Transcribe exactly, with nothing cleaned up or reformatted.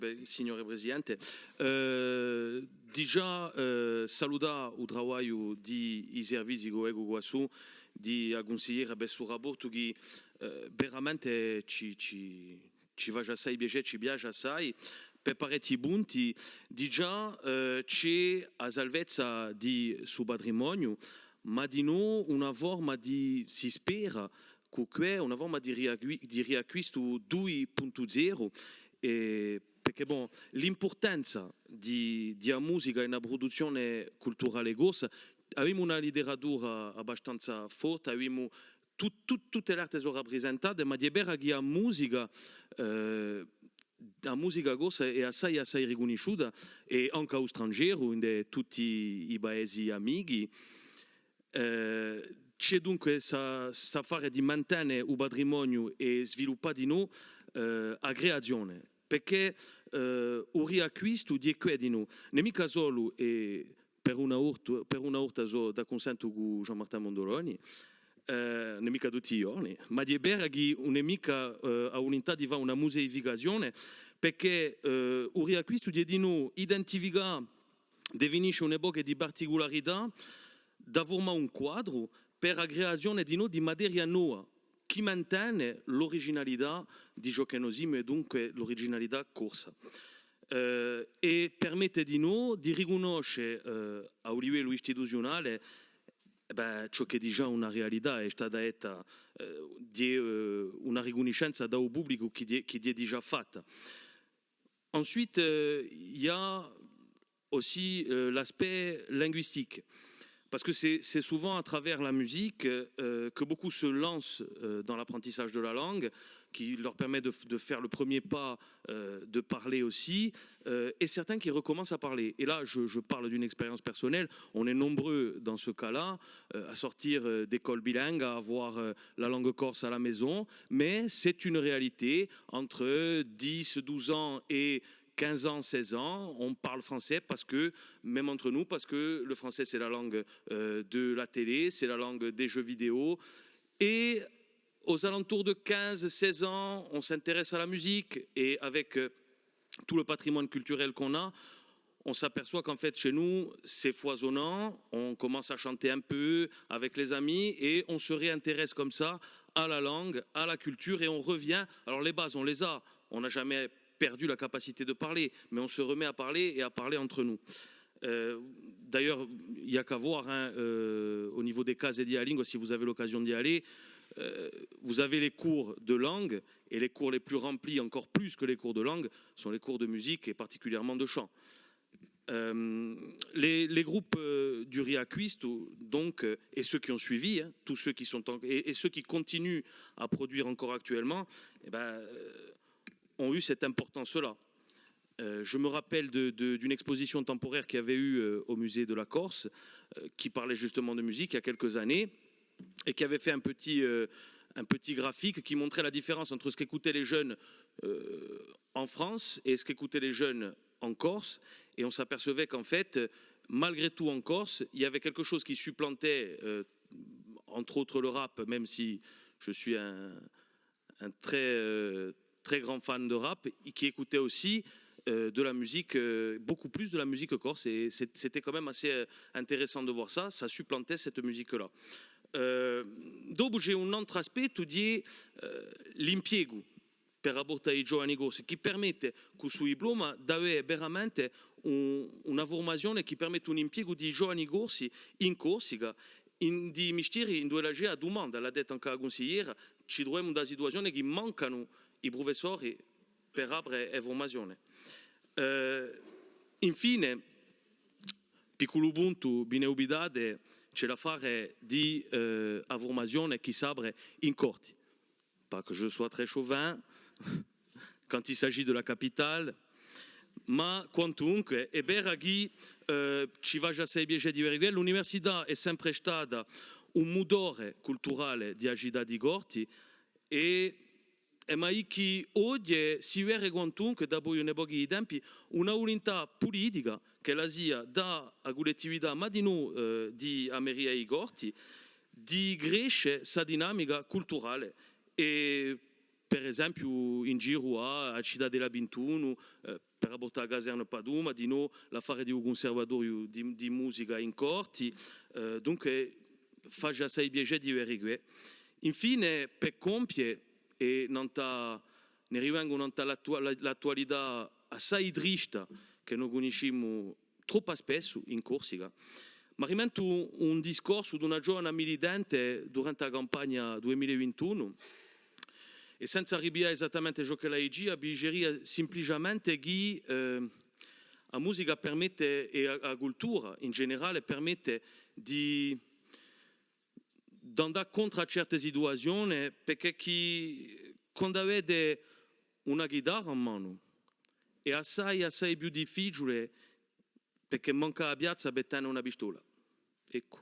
Bè, signore Presidente, eh, digià, eh, salutà u travagliu di i servizii ch'o vecu quassù, di a cunsigliera, per stu raportu chì, eh, veramente ci, ci, ci face assai piacè, ci piace assai, per parechji punti. Digià, eh, ci hè a salvezza di stu patrimoniu, ma dinò una forma di, si spera, cù què, una forma di riacqui-, di riacquistu dui puntu zeru, è, perchè, bon, l'impurtanza di, di a musica in a pruduzzione culturale corsa, avimu una literatura abbastanza forte, avimu tut-, tut-, tutte l'arte sò rappresentate, ma hè vera chì a musica, eh, a musica corsa hè assai, assai ricunnisciuta, è ancu à u strangeru, in tutti i paesi amichi. Eh, ci hè dunque sta, st'affare di mantene u patrimoniu è sviluppà dinò, eh, a creazione, perchè, eh, u riacquistu hè què dinò, ùn hè micca solu, è per una volta, per una volta sò d'accunsentu cù Jean-Martin Mondoloni, eh, ùn hè micca tutti i ghjorni, ma hè vera chì ùn hè micca, eh, a vulintà di fà una museificazione, perchè, eh, u riacquistu hè dinò identificà, definisce un'epoca di particularità, da furmà un quadru per a creazione dinò di materia nova, chì mantene l'originalità di ciò chì no simu è dunque l'originalità corsa. Eh, è permette dinò di ricunnosce, eh, à u livellu istituziunale, eh bè, ciò chì hè digià una realità, hè stata detta, eh, di, eh, una ricunniscenza da u publicu chì hè, chì hè digià fatta. Ensuite, euh, il y a aussi, euh, l'aspect linguistique. Parce que c'est, c'est souvent à travers la musique, euh, que beaucoup se lancent, euh, dans l'apprentissage de la langue, qui leur permet de, de faire le premier pas, euh, de parler aussi, euh, et certains qui recommencent à parler. Et là, je, je parle d'une expérience personnelle. On est nombreux dans ce cas-là, euh, à sortir, euh, d'écoles bilingues, à avoir, euh, la langue corse à la maison, mais c'est une réalité entre dix, douze ans et quinze ans, seize ans, on parle français parce que, même entre nous, parce que le français, c'est la langue, euh, de la télé, c'est la langue des jeux vidéo. Et aux alentours de quinze, seize ans, on s'intéresse à la musique et avec, euh, tout le patrimoine culturel qu'on a, on s'aperçoit qu'en fait, chez nous, c'est foisonnant, on commence à chanter un peu avec les amis et on se réintéresse comme ça à la langue, à la culture et on revient. Alors les bases, on les a, on n'a jamais perdu la capacité de parler, mais on se remet à parler et à parler entre nous. Euh, d'ailleurs, il n'y a qu'à voir, hein, euh, au niveau des cases di a lingua, si vous avez l'occasion d'y aller, euh, vous avez les cours de langue, et les cours les plus remplis, encore plus que les cours de langue, sont les cours de musique et particulièrement de chant. Euh, les, les groupes, euh, du Riacquistu, donc, euh, et ceux qui ont suivi, hein, tous ceux qui sont en- et, et ceux qui continuent à produire encore actuellement, eh ben, euh, ont eu cette importance-là. Euh, je me rappelle de- de- d'une exposition temporaire qu'il y avait eu, euh, au musée de la Corse, euh, qui parlait justement de musique il y a quelques années et qui avait fait un petit, euh, un petit graphique qui montrait la différence entre ce qu'écoutaient les jeunes, euh, en France et ce qu'écoutaient les jeunes en Corse. Et on s'apercevait qu'en fait, malgré tout en Corse, il y avait quelque chose qui supplantait, euh, entre autres le rap, même si je suis un, un très, euh, très grand fan de rap, et qui écoutait aussi, euh, de la musique, euh, beaucoup plus de la musique corse. Et c'est- c'était quand même assez, euh, intéressant de voir ça. Ça supplantait cette musique-là. Euh, dopu ci hè un altru aspettu di, euh, l'impiegu per rapportu à i giovani corsi, chì permette, cù stu diploma, d'avè veramente un- una furmazione chì permette un impiegu di i giovani corsi in Corsica, in- di mistieri induve ci hè a dumanda, l'hà detta ancu a cunsigliera, ci truvemu in una situazione chì mancanu i prufessori per apre e furmazione. Eh, infine, picculu puntu, vi ne dubitate, ci hè l'affare di, eh, a furmazione chì s'apre in Corti. Pas que je sois très chauvin quand il s'agit de la capitale, ma quantunque hè vera chì, eh, ci face assai piacè di vede què, l'università hè sempre stata un mutore culturale di a cità di Corti è, è ma chì oghje si vede quantunque, dapoi un pocu di tempi, una vulintà pulitica, ch'ella sia da a cullettività, ma dinò, eh, di a meria di Corti, di cresce sta dinamica culturale è, per esempiu, in giru à a Citadella vintunu, eh, volta à a caserna Paduma, dinò l'affare di u cunservatoriu di, di musica in Corti, eh, dunque face assai piacè di vede què. Infine, per compie, è nant'à, ne rivengu nant'à l'attua-, l'attualità assai trista chì no cunniscimu troppu spessu in Corsica, m'arrimentu un discorsu d'una giovana militante durante a campagna dui mila è vintunu, è senza ripiglià esattamente ciò ch'ella dicia, vi diceria simpliciamente chì, eh, a musica permette, è a, a cultura in generale, permette di, d'andà contr'à certe situazione, perchè chì quand'avete una chitarra in manu hè assai, assai più difficiule, perchè manca a piazza per tene una pistola. Eccu.